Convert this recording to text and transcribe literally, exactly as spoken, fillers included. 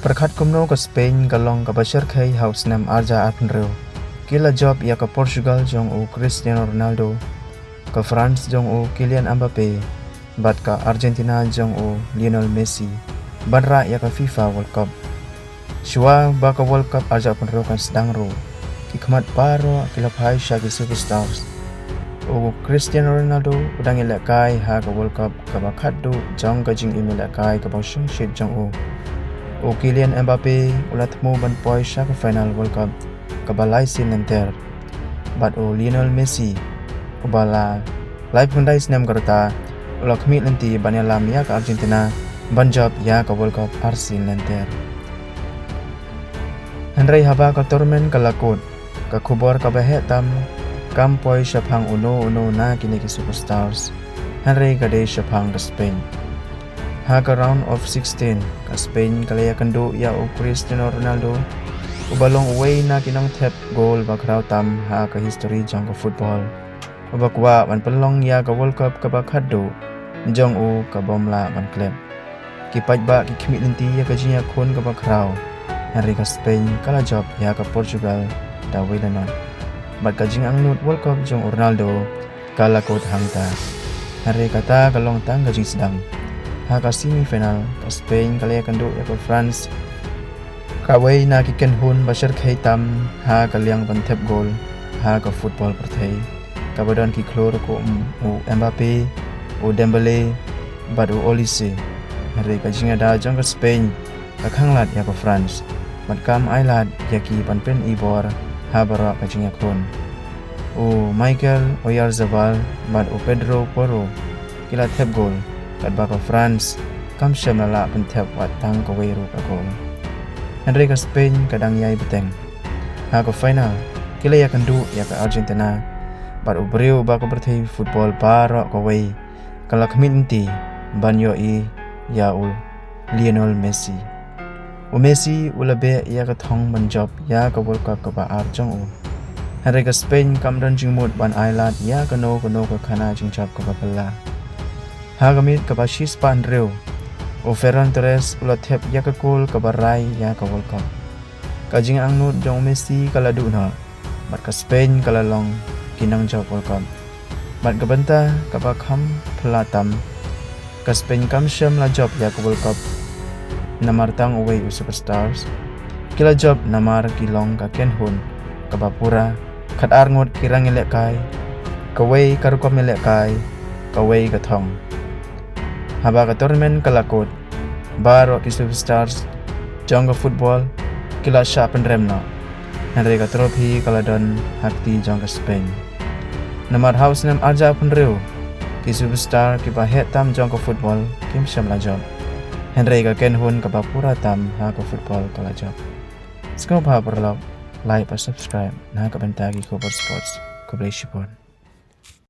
Pyrkhat kumno ka Spain ka long kaba shyrkhei ha u snem arja arphew hynriew. Ki la jop ïa ka Portugal jong u Cristiano Ronaldo, ka France jong u Kylian Mbappe, bad ka Argentina jong u Lionel Messi ban rah ïa ka FIFA World Cup. Shuwa ba ka World Cup arja arphew hynriew kan sdang ruh, ki khmat baroh ki la phai sha ki superstars. U Cristiano Ronaldo u dang ïalehkai ha ka World Cup kaba khatduh jong ka jingim ïalehkai kaba shongshit jong u. U Kylian Mbappe u la thmu ban poi sha ka final World Cup kaba lai sien lynter. Bad u Lionel Messi, uba la laiphew khyndai snem ka rta, u la khmih lynti ban ïalam ïa ka Argentina ban jop ïa ka World Cup arsien lynter. Hynrei haba ka tournament ka la kut, ka khubor kaba heh tam kam poi shaphang uno uno na kine ki superstars, hynrei ka dei shaphang ka Spain. Ha ka round of sixteen, ka Spain ka la ïakynduh ïa u Cristiano Ronaldo, uba long uwei na ki nongthep gol ba khraw tam ha ka history jong ka football, uba kwah ban pynlong ïa ka World Cup kaba khatduh jong u ka bym lah ban klet. Ki paidbah ki khmih lynti ïa ka jingïakhun kaba khraw, hynrei ka Spain ka la jop ïa ka Portugal da wei la not. Bad ka jingangnud World Cup jong u Ronaldo ka la kut hangta. Hynrei kata ka long tang ka jingsdang. Ha ka semi final, ka Spain ka la ïakynduh ïa ka France, kawei na ki kynhun ba shyrkhei tam ha ka liang ban thep gol ha ka football pyrthei, kaba don ki khlur kum u Mbappe, u Dembele, bad u Olise. Hynrei ka jingïada jong ka Spain ka khanglad ïa ka France, bad kam ailad ïa ki ban pynibor ha baroh ka jingïakhun. U Mikel Oyarzabal bad u Pedro Porro ki la thep gol, katba ka France kam shym la lah pynthep wat tang kawei ruh ka gol. Hynrei ka Spain ka dang ïai bteng. Ha ka final, ki la ïakynduh ïa ka Argentina, bad u briew ba ka pyrthei football baroh kawei ka la khmih lynti ban ïohi ïa u Lionel Messi. U Messi u la beh ïa ka thong ban jop ïa ka World Cup kaba ar jong u. Hynrei ka Spain kam don jingmut ban ailad ïa kano kano ka khana jingjop kaba phylla. Ha ka minit kaba shispah hynriew, u Ferran Torres u la thep ïa ka gol kaba rai ïa ka World Cup. Ka jingangnud jong u Messi ka la duh noh, bad ka Spain ka la long ki nongjop World Cup. Bad ka bynta kaba kham phylla tam, ka Spain kam shym la jop ïa ka World Cup namar tang uwei u superstars. Ki la jop namar ki long ka kynhun kaba pura, khatar ngut ki rang ïalehkai, kawei ka rukom ïalehkai, kawei ka thong. Haba ka tournament ka la kut, baroh ki superstars jong ka football ki la shah pynrem noh. Hynrei ka trophy ka la don ha kti jong ka Spain. Namar ha u snem arja arphew hynriew, ki superstar kiba heh tam jong ka football kim shym la jop. Hynrei ka kynhun kaba pura tam ha ka football ka la jop. Sngewbha paralok, like bad subscribe na ka bynta ki khubor sports. Khublei shibun.